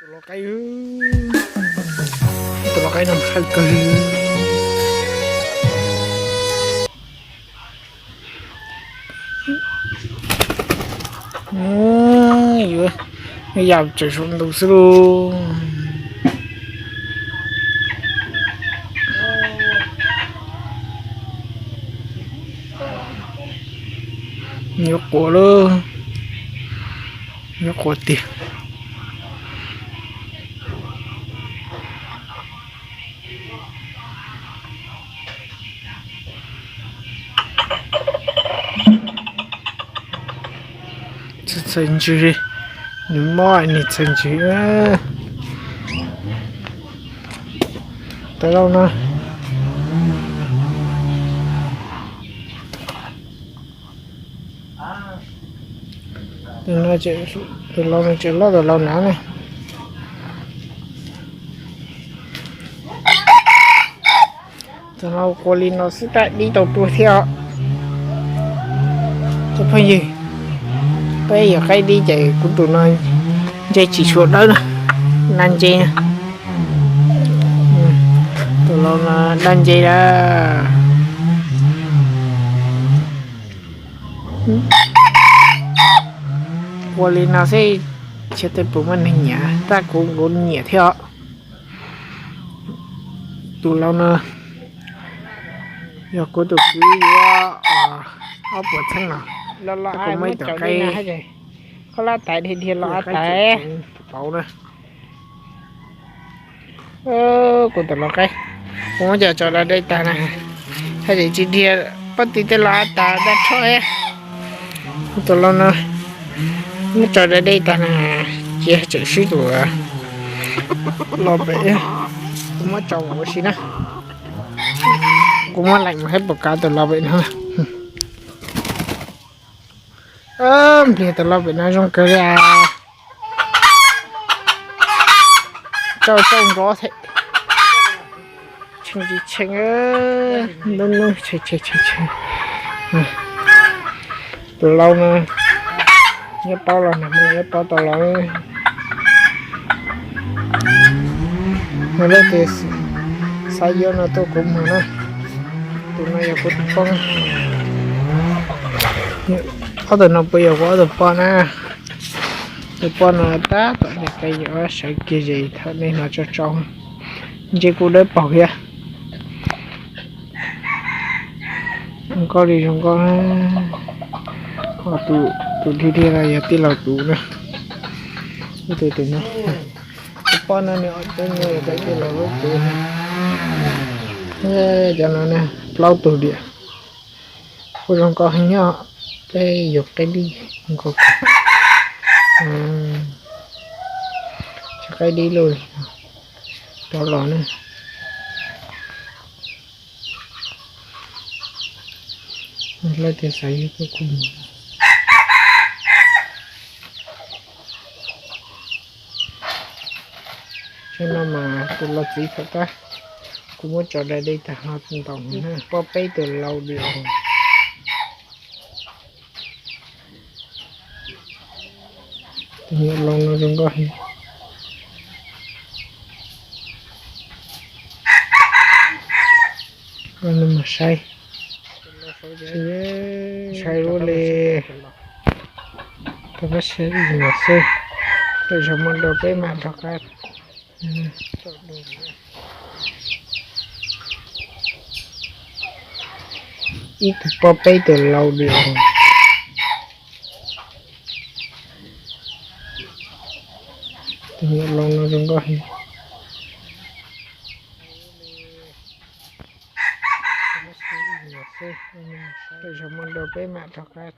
Tus lau qaib, tus lau qaib no hawj kawg. Yuav, yuav yam tseem saum ntuj xwb lauj. Yuav quas lauj, yuav quas tiag. Txhais ntsws, nws mob nws txhais ntsws. Tus lau no, tus lau no tseem loj tus lau nav ne. Tus no quas li no xwb tab dib tau tua thiab os. Cov phooj ywg, peb yog qaib dib ces kuv tus no ntse tsis tshua dawb na, daj ntse. Tus lau no daj ntse lawm. Ua li no xwb, tsis tej puas muaj neeg nyiam, tab kuv kuv nyiam thiab os. Tus lau no yog kuv tus kwv yuav ob puas txheeb los, kuv muaj ib tug qaib, qhov lab tais dhia dhia los ab tais pauv na. Kuv tus lau qaib, kuv muab cov tso da dej tag na, haj tseem tsis dhia, pob tw tej los ab tas daj rho. Tus lau no muab tso da dej tag na, ces tseem swb tus lau pem, kuv muab tso ua si na. Kuv muab laim mus saib puas kav tus lau pem no. Npliag tus lau pem no zoo kawg li. Tsau tsau nrov thiab. Tshee tsis tshee, ntub ntub tshee tshee tshee tshee. Tus lau no, nyob paub los nag hmo nyob paub tau los. Yog leej twg xav yuav no tuaj kuv muag na. Tus no yog kuv tus poj, ob tug no puas yog kuv ob tug poj na. Tus poj no tab tom nqis qe yuav sawv kiag zes thaum nej hnov tsau tsau. Ntsej kuj dawb paug thiab. Zoo nkauj li zoo nkauj. Tus dhia dhia no yog tij laug tus na. Tus tus no, tus poj no nws cov nyuag yog cov tij laug lub tus. Cov no plaub tug diam. Kuj zoo nkauj heev nyob, peb yug qaib dib zoo nkauj kawg. Tsis qaib dib loj li, rov los na. Leej twg xav yuav tuaj kuv muag. Tsam no mas tus lau txiv thaum tab, kuv muab tso da dej tag ho ntaus na, poj peb tus lau diam. Tus nyuam lau no zoo nkauj heev. Koj no mas saib, saib lub li, rov qab saib ib zaug xwb, lwm zaug muaj dua peb mam rov qab. Ib tug poj peb tus lau diam. Tus nyuam lau no zoo nkauj heev. Lwm zaug muaj dua peb mam rov qab.